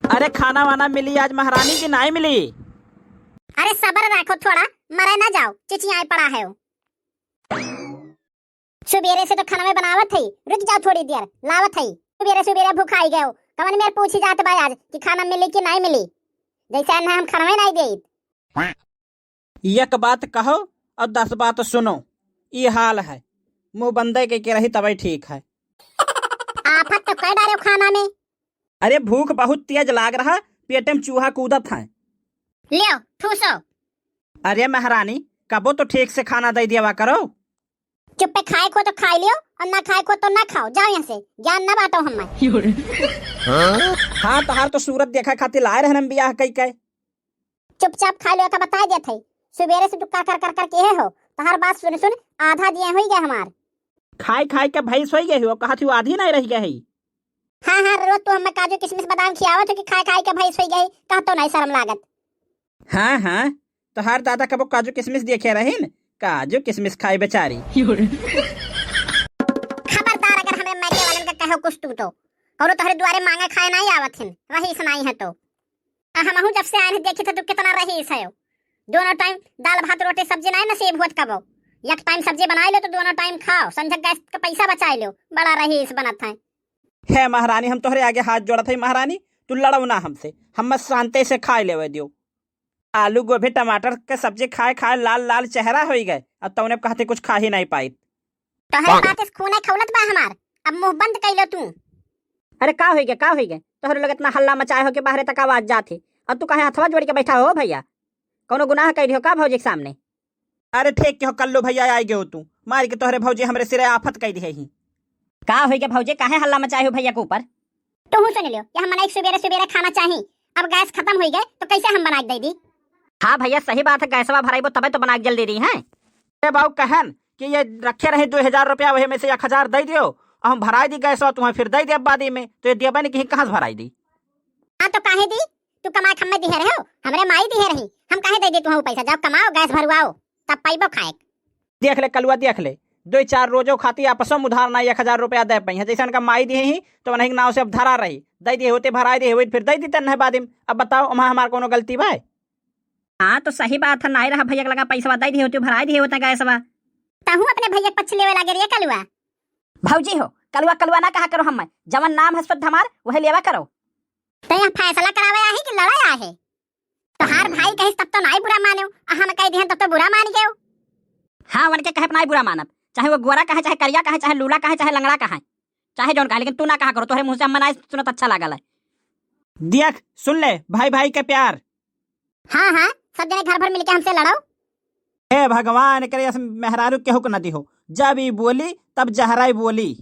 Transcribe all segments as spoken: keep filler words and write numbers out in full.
अरे खाना वाना मिली आज महारानी कि नाहीं मिली? अरे सबर राखो थोड़ा, मरे ना जाओ, चिचियाए पड़ा है। सुबेरे से तो खाना में बनावत हई, रुक जाओ थोड़ी देर, लावत हई। सुबेरे सुबेरे भूखाई गयो, कवन मेर पूछी जात बा आज कि खाना मिली कि नाहीं मिली? जैसे अन्ना हम खाना में नाहीं देइत। एक बात कहो और दस बात सुनो, ई हाल है, मुँह बंदे के, के रही तबे ठीक है। आफत तो कह डारे खाना में। अरे भूख बहुत तेज लाग रहा, पेटे में चूहा कूदत है। लियो, ठूसो। अरे महारानी, कबो तो ठीक से खाना दे दियावा करो। चुप्पे खाए को तो खाई लियो और ना खाए को तो ना खाओ, जाओ यहाँ से, ज्ञान ना बांटो हमें। हाँ, तोहार तो सूरत देखा खातिर लाए रहन हम बियाह कई के। चुपचाप खाई लियो, तो बता देत है, सुबेरे से तू का कर कर कर के हो, तोहार बात सुन सुन आधा दिए होई गए हमार। खाए खाए के भैंस होई गए हो, कहा थी आधी नहीं रह गए है। हाँ, हाँ, रोज तू हमें काजू किशमिश बादाम खियावत हो कि खाए खाए के भैंस होई गई, कहा तो नहीं शर्म लागत। हाँ, हाँ, तोहार दादा कबो काजू किशमिश देखे रहिन, काजू किशमिश खाए बेचारी। खबरदार अगर हमें मैके वालन का कहो कुछ तू तो, कौनो तोहरे दुआरे मांगे खाए नहीं आवत हिन, रहीस नहीं है तो। आ हमहू जब से आए हैं देखे थे तू कितना रहीस है, दोनों टाइम दाल भात रोटी सब्जी नहीं नसीब होत कबो, एक टाइम सब्जी बनाए लो तो दोनों टाइम खाओ, संझक गैस का पैसा बचाए लो, बड़ा रहीस बनत है। हे महारानी, हम तोहरे आगे हाथ जोड़त हई महारानी, तू लड़ो ना हमसे, हम शांति से खाए लेवे दियो। आलू गोभी टमाटर के सब्जी खाए खाए लाल लाल चेहरा होई गए, अब तौने कहते कुछ खा ही नहीं पाई। तोहरे बात से खूने खौलत बा हमार, अब मुंह बंद कइलो तू। अरे का होई गए, का होई गए? तोहरे लोग इतना हल्ला मचाए हो कि बाहरे तक आवाज जात है, और तू काहे हथवा जोड़ के बैठा हो भैया? कौनो गुनाह कइ दियो का भौजी के सामने? अरे ठीक के हो, कल्लू भैया आइ गयो तू, मार के तोहरे भौजी हमरे सिरे आफत कइ दिहे ही। का होई गे भौजी, काहे हल्ला मचाए हो भैया के ऊपर? तोहू सुन लियो कि हम मनई सुबेरे सुबेरे खाना चाही, अब गैस खतम होई गए तो कैसे हम बना के दे दी? हाँ भैया सही बात है, गैसवा भराइबो तबे तो बना के जल्दी दी हैं। ए बाऊ कहन कि ये रखे रही दो हजार रुपया, वही में से एक हजार दे दियो, और हम भराई दी गैसवा, तुम्हें फिर दे दे बादी में, तो ये दिया बने कि कहाँ से भराई दी? हाँ तो काहे दी? तू कमाए के हमें दिहे रहे हो, हमरे माई दिहे रही, हम काहे दे दे तुम्हें वो पैसा? जाओ कमाओ, गैस भरवाओ, तब पाइबो खाए। देख ले कलुआ, देख ले, दो चार रोजो खाती आपसों में उधार ना एक हजार रुपया दे पाई है, जैसे उनका माई दिहे ही तो उन्हीं के नाव से अब धरा रही, दे दिए होते भराई दिए होते फिर दे देते नहीं बादी में। अब बताओ वहाँ हमार कोनो गलती बा? हाँ तो सही बात है, नाई रहा भैया के लगा पैसवा दे दिए होते भराई दिए होते गैसवा। तहू अपने भैया के पक्ष लेवे लागे रे कलुआ। भौजी हो, कलुआ कलुआ ना कहा करो, हम जवन नाम है शुद्ध हमार वही लेवा करो। तो यहाँ फैसला करावे आहे कि लड़ाई आहे? तोहार भाई कहिस तब तो नाई बुरा माने, आ हम कह दिहन तब तो बुरा मान गयो। हाँ, उनके कहे नाई बुरा मानब, चाहे वो गोरा कहे, चाहे करिया कहे, चाहे लूला कहे, चाहे लंगड़ा कहे, चाहे जौन कहे, लेकिन तू ना कहा करो, तोहरे मुँह से हम नाई सुनत अच्छा लागल है। देख, सुन ले, भाई भाई के प्यार। हाँ, हाँ, सब जने घर भर मिलके हमसे लड़ो। हे भगवान, एकरे अस मेहरारू केहू के न दिहो, जब ई बोली तब जहराई बोली।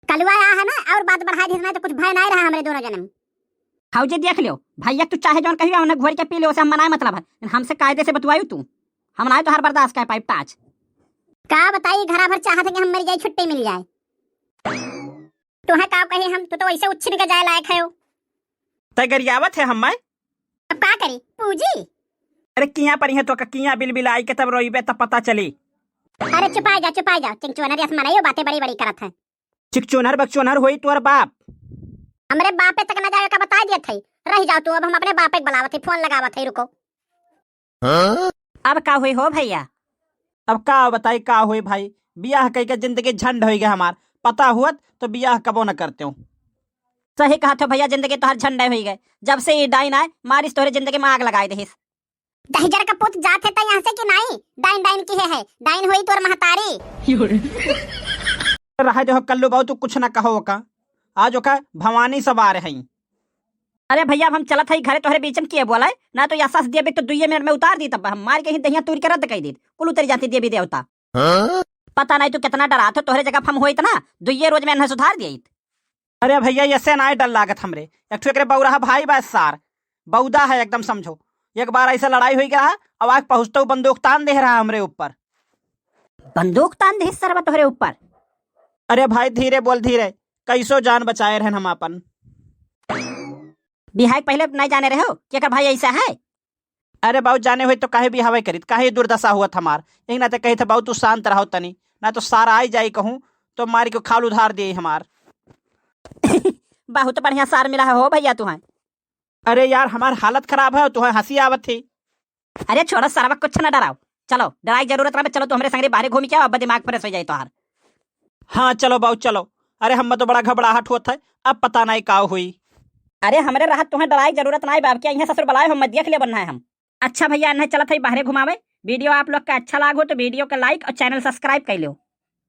कलुआ आया है ना, और बात बढ़ा दी ना तो कुछ भय नहीं रहा हमरे दोनों जने में। भौजी देख लियो, भैया तू चाहे जौन कहियो, उन्हें घोर के पी लियो, उसे हम मनाए मतलब है, लेकिन हमसे कायदे से बतवायु तू, हम नाई तोहार बर्दाश्त कर पाइब टाच। का बताई, घरा भर चाहत है कि हम मर जाए, छुट्टी मिल जाए। तोहे का कही हम, तू तो वैसे उच्छिन के जाए लायक है हो। तय गरियावत है हम मैं। अब का करी, पूजी? अरे किया पर है तो किया बिल बिल आई के तब रोइबे तब पता चली। अरे चुपाई जा, चुपाई जा, चिकचोनर यस मनइयो बातें बड़ी बड़ी करत है। चिकचोनर बकचोनर होई तोर बाप। हमरे बापे तक न जावे का बताई दियत है। रह जाओ तू, अब हम अपने बापे के बुलावत है, फोन लगावत है, रुको। हाँ? अब का होई हो भैया? अब का बताई का होई भाई, बियाह कई के जिंदगी झंड होई गए हमार। पता हुअत तो बियाह कबो न करते हो। सही कहत हो भैया, जिंदगी तोहर झंड होई गए। जब से ये डाइन आए, मारिस तोहरे जिंदगी में आग लगाई देहिस। दहिजर का पूत जात है त यहाँ से कि नाई? डाइन डाइन की है, है। डाइन होई तोर महतारी। रहा दे हो कल्लू बाबू, तू कुछ ना कहो ओका। आज ओका भवानी सवार है। अरे भैया, अब हम चलत हई घरे, तोहरे बीच में किए बोला है? ना तो यह सस दिया तो दुइये मिनट में उतार दी, तब हम मार के ही दहिया तूर के रद्द कर दी, कुल उतर जाती देवी देवता। हाँ? पता नहीं तू कितना डरात हो, तोहरे जगह हम होइत ना, दुइये रोज में इन्हें सुधार दिया। अरे भैया, ऐसे ना डर लागत हमरे, एक ठो एकरे बौराहा भाई बा सार, बौदा है एकदम समझो। एक बार ऐसे लड़ाई हुई गया, अब आग पहुँचते बंदूक तान दे रहा हमरे ऊपर। बंदूक तान दे सरवा तोहरे ऊपर? अरे भाई धीरे बोल, धीरे, कैसो जान बचाए रहन हम आपन। बिहाई पहले नहीं जाने रहे हो कि एकर भाई ऐसा है? अरे बाबू, जाने होई तो काहे बिहावे करित, काहे दुर्दशा हुआ हमार? एक ना तो कही था बाबू तू शांत रहो तनी, ना तो सार आई जाई कहूँ तो मारी को खाल उधार दिए हमार। बहुत बढ़िया सार मिला है हो भैया तुहें। अरे यार, हमार हालत खराब है, तुहें हँसी आवत ही। अरे छोड़ो सरवा, कुछ ना डराओ। चलो, डराई जरूरत ना बा, चलो तू हमरे संगरे बाहरे घूमि के आओ, अब दिमाग fresh होइ जाई तोहार। हाँ चलो बाऊ चलो। अरे हम्मे तो बड़ा घबड़ाहट होत है, अब पता नाहीं का होई। अरे हमरे रहत तुहें डराई जरूरत नाहीं बा, अब क्या इहाँ ससुर बलाए हो, मैं देख लेबन है हम। अच्छा भइया, इन्हें चलत है बाहरे घुमावे। Video आप लोग का अच्छा लाग हो तो video का like और channel subscribe कइ लेव।